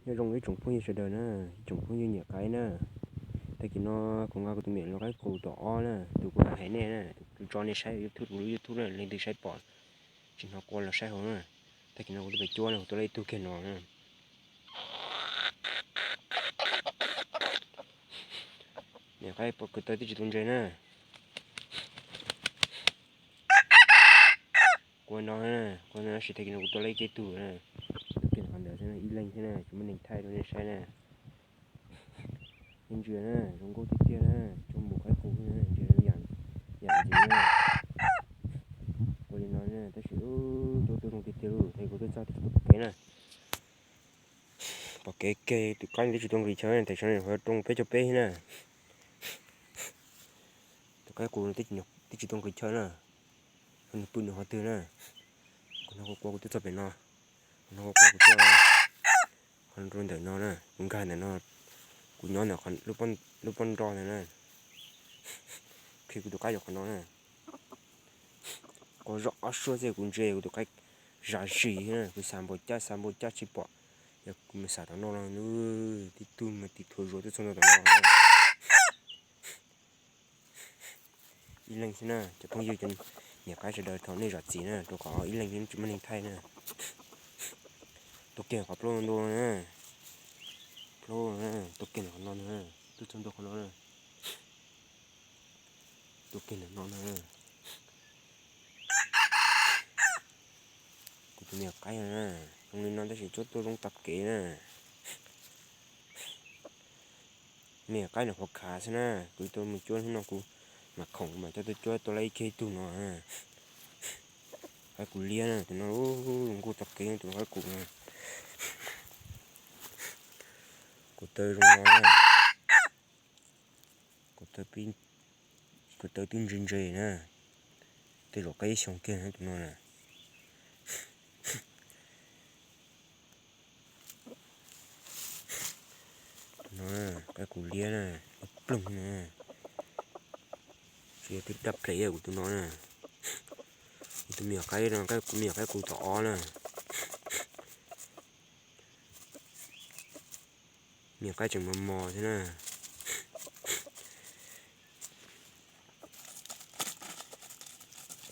Nyob zoo ib tsoom phooj ywg sawv daws na, ib tsoom phooj ywg niam qaib na. Tag kis no kuv nqa kuv tus me nyuam lau qaib qus tom ob na, tus kuv hais nej na, kuv tso nej saib YouTube, kuv lub YouTube na, leej twg saib pom tsis hnov qua los saib hauv na. Tag kis no kuv twb pem cuab na, kuv tua tau ib tug kiag no na. Niam qaib pom kwv taw twb tsis tau ntses na. Qua no, qua no tab sis tag kis no kuv tua tau ib tug na. Tus kiag qhov ntawd xwb na, ib leeg thiab na, tsis muaj neeg thaij rau nej saib na. Nej ntsia na, zoo nkauj tiag tiag na, coj mus qaib qus na, ntsia zoo yam ntxwv na. Ua li no na, tab sis ua tuaj zoo tiag tiag lauj, tag kis kuv tuaj txog twb tsis tau pom kev na. Pom kev kiag tus qaib twb tsis tau nqis chaw, tam sim no ho rau peb caug peb na. Tus qaib qus twb tsis tau nqis chaw na, nws pw nws qhov twg na. Qhov no kuv qua kuv twb txog pem no, qhov no kuv qua kuv txog qhov rau ntawm no na, kuv nkag ntawm no, kuv nyob ntawm lub pob nroj ntawd na. Qhia kuv tus qaib rau qhov no na. Qua zoj ob suab xwb kuv ntsia kuv tus qaib zam zis na, kuv xav npaum cas xav npaum cas tsis pom. Yog kuv mus xav tom no los tib tug mas tis thuav zuav twb txog ntua tom no. Ib leeg xwb na, cov phooj ywg cov niam qaib sawv daws thov nej zam txim na, rau qhov ib leeg tsis muaj neeg thaij na. Tua kiag qhov plaub ntua na, plaub, tua kiag ntawm qhov no na, twb txog ntua qhov no na. Tua kiag ntawm no na. Kuv tus me nyuam qaib na, zoo li no tab sis cuab tuaj zoo tag kev na. Me nyuam qaib nws qhuav khav xwb na, kuv tuaj mus cuab hnub no kuv mam khoom kuv mam coj tuaj cuab tua tau ib kiag ib tug no. Qaib qus liab na, tus no zoo nkauj tag kev tus qaib qus na. Kuv taw zoo no na. Kuv taw twb ntse ntse na, tej zaum qaib ib xyoos kiag tus no na. Tus no qaib qus liab na, ib ploog na. Tsis yog twb daj ples kuv tus no na. Kuv tus me nyuam qaib no, kuv me nyuam qaib qus tom ob na. Me nyuam qaib tseem mos mos thiab na.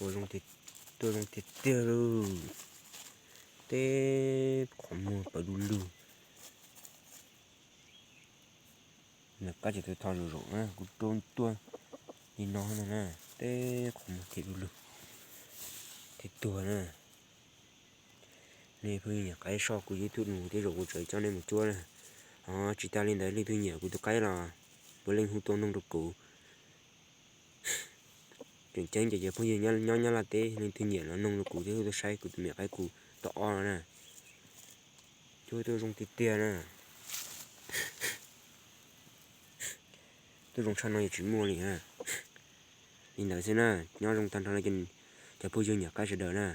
Ua zoo tiag, tuaj zoo tiag tiag lauj. Teb qhov muag pawv du lug. Me nyuam qaib tseem tho zaum zaum na, kuv rau tuaj li no na, teb qhov muag thiab du lug thiab tuag na. Nej phooj ywg niam qaib soj kuv YouTube no tej zaum kuv tseem coj nej mus cuab na. Ho tsis tas li ntawd leej twg nyiam kuv tus qaib los puav leej hu tuaj noog rau kuv. Tseem ceeb ces cov phooj ywg nyob Nyab Laj teb leej twg nyiam los noog rau kuv thiab hu tuaj saib kuv tus me nyuam qaib qus tom ob no na. Cuab tuaj zoo tiag tiag na. Tuaj zoo tshaj no yog tsis muaj li na. Li ntawd xwb na, nyob zoo tag nrho cov phooj ywg niam qaib sawv daws na.